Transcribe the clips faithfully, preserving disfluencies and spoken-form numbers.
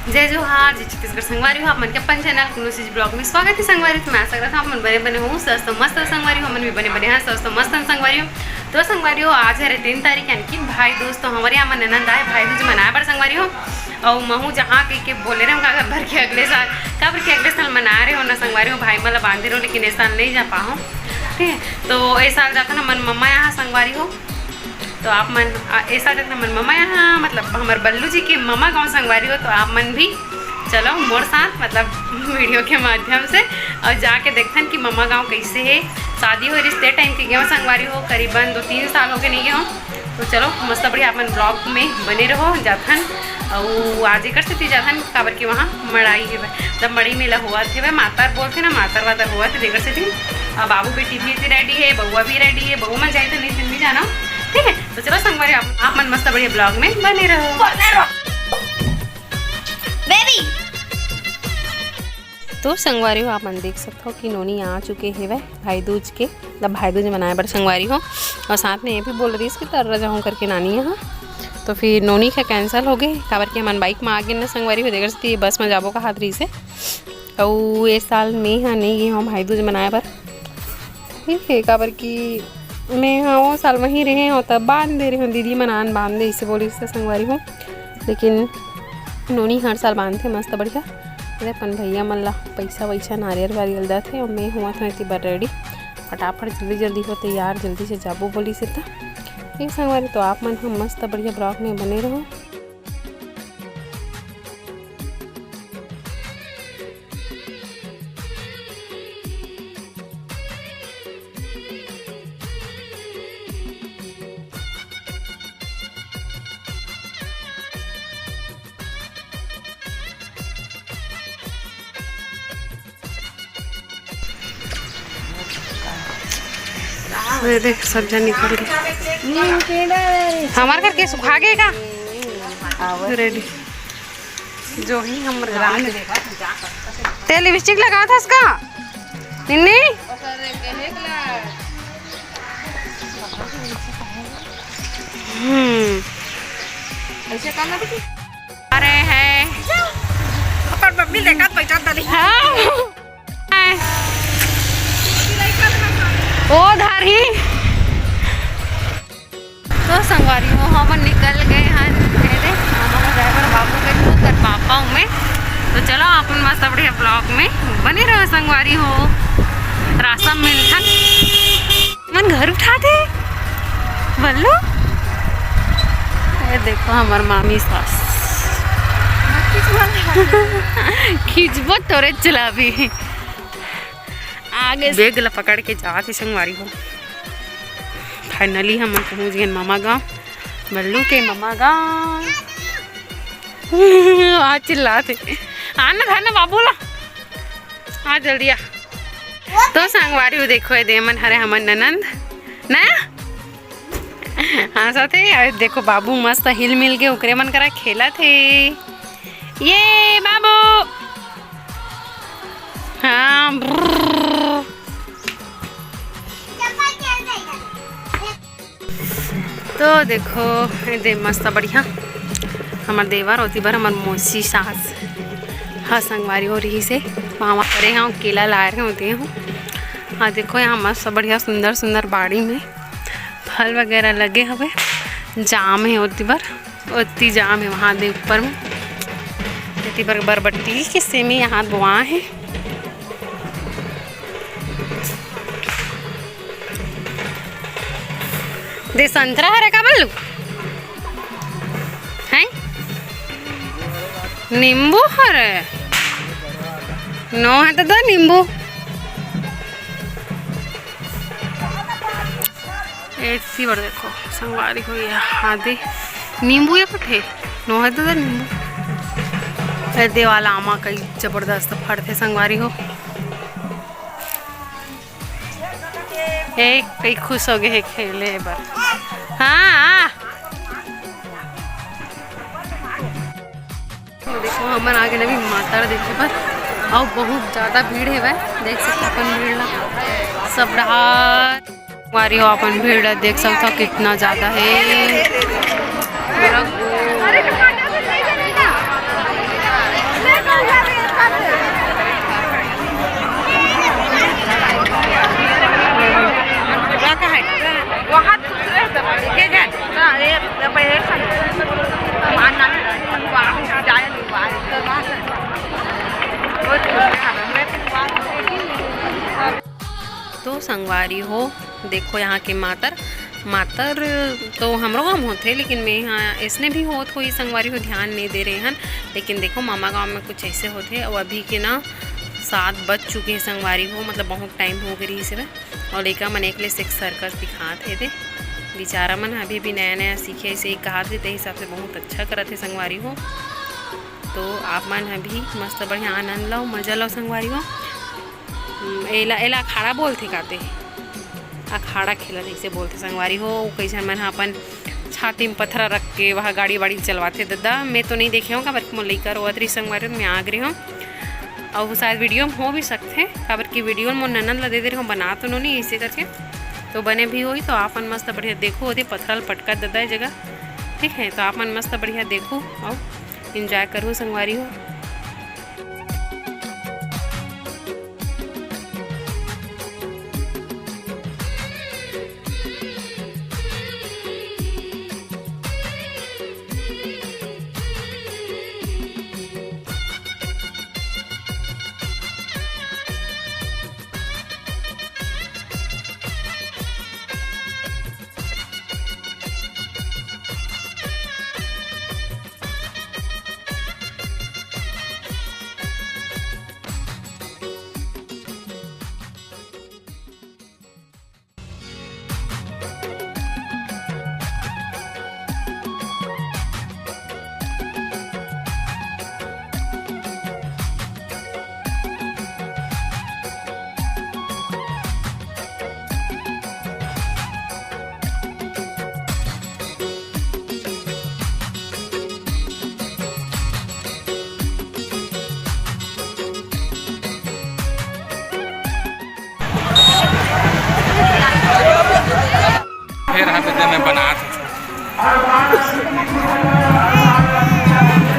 जय जोहार, जय छत्तीसगढ़ संगवारी हो, आप मन के अपन चैनल कुनुसीज ब्लॉग में स्वागत है संगवारी हो। तो मैं आशा करत हूँ आप मन बने बने हो, स्वस्थ मस्त हो संगवारी हो, हमन भी बने बने हैं, स्वस्थ मस्त हैं संगवारी हो। तो संगवारी हो, आज हरे तीन तारीख यानी कि भाई दूज, तो हमर यहाँ मन ननद आए भाई दूज मनाए बर संगवारी हो। अउ महू जहाँ के, के बोले रहे का भर के अगले साल, का भर के अगले साल मना रहे हो ना संगवारी हो, भाई मन ला बांधे रहो, लेकिन ए साल नहीं जा पाओ। ठीक है, तो ए साल जाथन हमन मम्मा यहाँ संगवारी हो। तो आप मन, आ, ए साल जाथन हमन मम्मा यहाँ, मतलब हमर बल्लू जी के ममा गाँव संगवारी हो। तो आप मन भी चलो मोर साथ, मतलब वीडियो के माध्यम से, और जाके देखथन कि मम्मा गाँव कैसे है। शादी हो रिश्ते टाइम के गए संगवारी हो, करीबन दो तीन साल हो गए नहीं गए हो। तो चलो मस्त बढ़िया अपन ब्लॉग में बने रहो। जाथन अउ आज एकर सेती जाथन, काबर कि वहाँ मड़ई हेवय, मतलब मड़ई मेला होवत हेवय, मातर बोलथे ना, मातर वातर होवत हे, तेकर सेती। अब बाबू बेटी भी रेडी है, बउआ भी रेडी है, बउआ मन जाए तो नहीं, नहीं जाना। ठीक है, तो चलो संगवारी आप, आप मन मस्त बढ़िया ब्लॉग में बने रहो। बेबी। तो संगवारी हो, आप मन देख सकत हो कि नोनी आ चुके हेवय भाई दूज के, मतलब भाई दूज मनाए बर संगवारी हो। और साथ में ये भी बोल रहीस कि तर्रा जाहूँ करके नानी यहाँ, तो फिर नोनी के कैंसिल हो गए, काबर कि हमन बाइक में आ गए ना संगवारी हो, तेकर सेती बस में जाबो कहत रहीस हे। अउ ए साल में ह नहीं गे हूँ भाई दूज मनाए बर, ठीक है, काबर कि मैं ह ओ साल वहीं रहे हूँ, तब बांध दे रहे हूँ, दीदी मन आन बांध दे, इसे बोलिस हे संगवारी हो। लेकिन नोनी हर साल बांधथे मस्त बढ़िया। अरे अपन भैया मन ला पैसा वैसा नारियल वारियल देथे, और मैं हुआ था इतनी बार रेडी, फटाफट जल्दी जल्दी हो तैयार, जल्दी से जाबो बोलिस हे। तो ये संगवारी, तो आप मन हम मस्त बढ़िया ब्लॉग में बने रहो। अरे देख, सब जन निकल गए। हमार घर के सुखा गए का? रेडी। जो ही हम राम ते लिपस्टिक लगा था इसका। निन्नी। हम्म। ऐसे करना बेटी। आ रहे हैं। अपन मम्मी देखा पहचान नहीं। हाँ। ओ धारी। तो संगवारी हो, हमन निकल गए हन। ए दे, हमन ड्राइवर बाबू के तू कर पापा हूँ मैं। तो चलो, अपन मस्त बढ़िया ब्लॉग में बने रहो संगवारी हो। रास्ता में मिलथन। मन घर उठा दे बल्लू। ये देखो हमर मामी सास। खींचबो तोरे चलाबी। आगे बैग ला पकड़ के जात हे संगवारी हो। फाइनली हमन पहुंच गए ममा गांव, बल्लू के ममा गांव। आ चिल्लात हे, आना था ना बाबू ला, आ जल्दी आ। तो संगवारी हो, देखो ये दे मन हरे हमर ननंद ना। हाँ साथे, अरे देखो बाबू मस्त हिल मिल के ओकरे मन करा खेलत हे। ये बाबू। हाँ, ब्रर। तो देखो, ए दे मस्त बढ़िया हमर देवर ओती बर हमर मौसी सास ह संगवारी हो रही से मामा करे हूँ, केला लाए रहे होते हूँ। हाँ देखो, यहाँ मस्त बढ़िया सुंदर सुंदर बाड़ी में फल वगैरह लगे हवे, जाम है ओती बर। ओती जाम हे वहाँ दे ऊपर में। एती बर बरबट्टी के सेमी यहाँ बोआ हे। दे संतरा हरे का बल्लू? हैं? नींबू हरे? नो है तो दो नींबू। एसी बर देखो, संगवारी हो, ये आदे नींबू ये कथे, नोहे तो नींबू। ए देवाल आमा कई जबरदस्त फड़थे संगवारी हो। ए, कई खुश हो गए हे खेले बर। हाँ, आ। देखो, हमन आगे नवी माता ला देखे बर, अउ बहुत ज्यादा भीड़ हेवय। देख सकते अपन भीड़ ला, सब डहार संगवारी हो, अपन भीड़ ला देख सकते हो, कितना ज्यादा हे। पूरा गोल। संगवारी हो, देखो यहाँ के मातर, मातर तो हमरो गाँव होथे, लेकिन मैं यहाँ ऐसने भी होत होही संगवारी हो, ध्यान नहीं दे रहे हन। लेकिन देखो, मामा गाँव में कुछ ऐसे होथे। और अभी के ना सात बज चुके हैं संगवारी हो, मतलब बहुत टाइम हो गई से। और लइका मन एक ले से एक सर्कस दिखात हे दे। बेचारा मन अभी भी नया नया सीखे, ऐसे ही कहात हे, ते हिसाब से बहुत अच्छा करत हे संगवारी हो। तो आप मन ह भी मस्त बढ़िया आनंद लो, मजा लो संगवारी हो। हम्म, एला, एला अखाड़ा बोलथे काते, अखाड़ा खेलत ऐसे बोलथे संगवारी हो। कइसन मन ह अपन छाती में पथरा रख के वहाँ गाड़ी वाड़ी चलवाथे। ददा, मैं तो नहीं देखे हूँ, काबर कि मोर लइका रोवत रही संगवारी हो, मैं आ गई हूँ। और शायद वीडियो में हो भी सकथे, काबर कि वीडियो में मोर ननद ला दे दे रही हूँ, बना तो नो नहीं ऐसे करके, तो बने भी होही। तो आप मन मस्त बढ़िया देखो, ओदे पथरा ल पटका ददा ए जगह, ठीक है। तो आप मन मस्त बढ़िया देखो और एंजॉय करो संगवारी हो। फेर हाथ दे में बनात।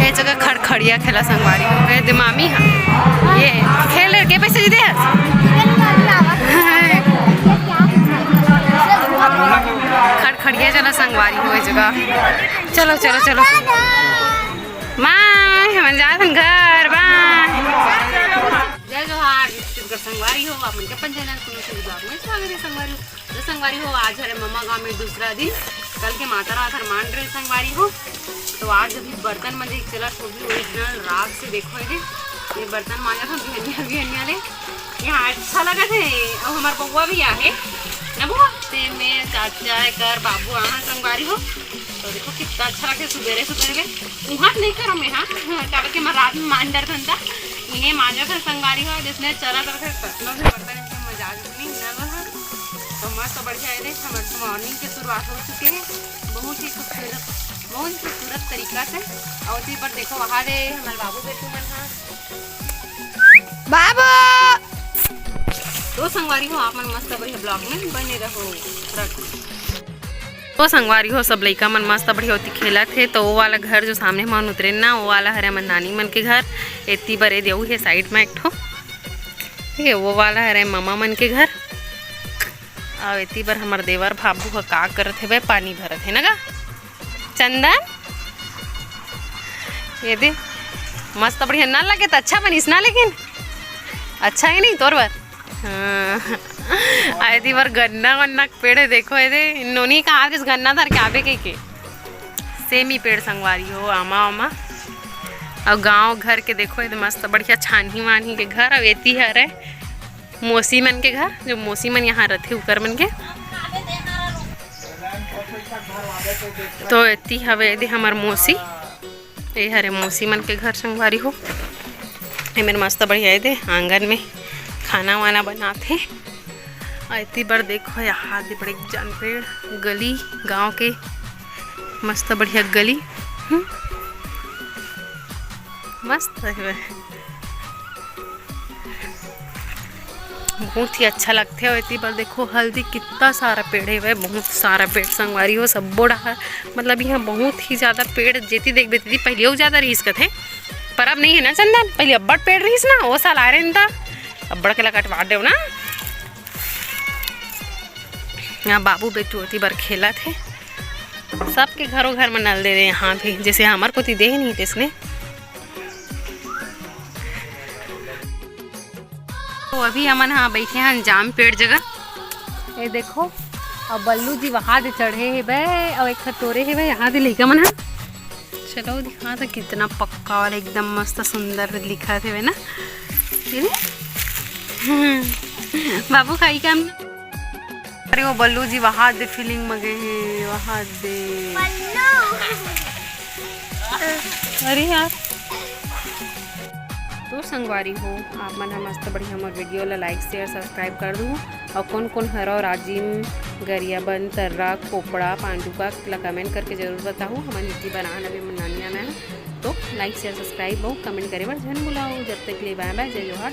ये जगह खड़खड़िया खेला संगवारी हो गए, दिमामी हा। ये खेल के पैसे दे दे। खड़खड़िया चला संगवारी हो ये जगह। चलो, चलो, चलो। बाय, हम जात हन घर, बाय। जय जोहार, छत्तीसगढ़ संगवारी हो, आप मन के अपन चैनल कुल्लू संगीत ब्लॉग में स्वागत है संगवारी हो। तो संगवारी हो, आज हरे ममा गांव में दूसरा दिन, कल के माता रात हर मान रहे संगवारी हो। तो आज अभी बर्तन मंजे के चलत होगी ओरिजिनल राग से, देखो ये, ये बर्तन मांजा था बिहनिया बिहनिया ले। यहाँ अच्छा लगा थे, अब हमार बउआ भी आहे ना बउआ, ते मैं चाचा कर बाबू आना संगवारी हो। तो देखो कितना अच्छा लगे सुबेरे सुबेरे में। उहाँ नहीं करो मैं, हाँ, काबर के मैं रात में मान डर था। इन्हें मांजा था संगवारी हो, जिसने चला था फिर तसलो से बर्तन एकदम मजा आ गई। नहीं, ना लो, हाँ। तो मस्त बढ़िया है, देख, हमारे मॉर्निंग के शुरुआत हो चुके हैं बहुत ही खूबसूरत, बहुत ही खूबसूरत तरीका से। और उसी पर देखो, वहाँ दे हमारे बाबू बेटू मन, हाँ। बाबू! तो संगवारी हो, आप मन मस्त बढ़िया ब्लॉग में बने रहो। रख। तो संगवारी हो, सब लइका मन मस्त बढ़िया होती खेलत हे। तो वो वाला घर जो सामने मन उतरे ना, वो वाला हरे मन नानी मन के घर। एती बर ए देऊ हे साइड में एक ठो, ठीक है, वो वाला हरे ममा मन के घर। अउ एती बर हमर देवर भाबू ह का करत हेवय, पानी भरत हे ना गा चंदन। ये दे, मस्त बढ़िया ना लगे त अच्छा बनिस ना, लेकिन अच्छा हे नहीं तोर बर। हाँ। आ एती बर गन्ना वन्ना के पेड़ हे, देखो ये दे, नोनी कहा दिस गन्ना धर के आबे के, के। सेमी पेड़ संगवारी हो, आमा वामा। अउ गांव घर के देखो, ये दे मस्त बढ़िया छानही वानही के घर। अउ एती हरे मौसी मन के घर, जो मौसी मन यहाँ रथे उकर मन के। तो एती हवे दे हमर मौसी, ए हरे मौसी मन के घर संगवारी हो। ए मेर मस्त बढ़िया ए दे आंगन में खाना वाना बनात हे। अउ एती बर देखो यहाँ दे बड़े जान पेड़ गली गांव के, मस्त बढ़िया गली। हम्म। मस्त हे। बहुत ही अच्छा लगथे। अउ एती बर देखो हल्दी कितना सारा पेड़ हे, बहुत सारा पेड़ संगवारी हो, सब्बो डहर, मतलब यहाँ बहुत ही ज्यादा पेड़, जेती देखबे तेती पहले अउ ज्यादा रहिस कथे, पर अब नहीं है ना चंदन, पहले अब्बड़ पेड़ रहिस ना, वो साल आए रहे त अब्बड़ के ला कटवा देव ना। यहाँ बाबू बेटू ओती बर खेलत हे, सबके घरों घर में नल दे दे, यहाँ भी जैसे हमर कोती दे नहीं तेसने। तो अभी हमन हा बैठे हन जाम पेड़ जगह। ये देखो, अब बल्लू जी वहाँ दे चढ़े हेवय, अउ एक ठो तोरे हेवय, यहाँ दे लइका मन ह। चलो दिखा तो, कितना पक्का वाला, एकदम मस्त सुंदर दिखत हेवय ना। ये दे। बाबू खाई काम। अरे वो बल्लू जी वहाँ दे फील्ड म गे हे, वहाँ दे। अरे यार, तो संगवारी हो, आप मन ह मस्त बढ़िया हमर वीडियो ला like, share, subscribe कर दू। अउ कोन कोन हरव राजिम, गरियाबंद, तर्रा, खोपड़ा, पांडुका ला comment करके जरूर बताहू। हमन इतनी बनान अभी नानी आना है, तो like, share, subscribe अउ comment करे बर झन भुलाओ। जब तक ले bye bye, जय जोहार।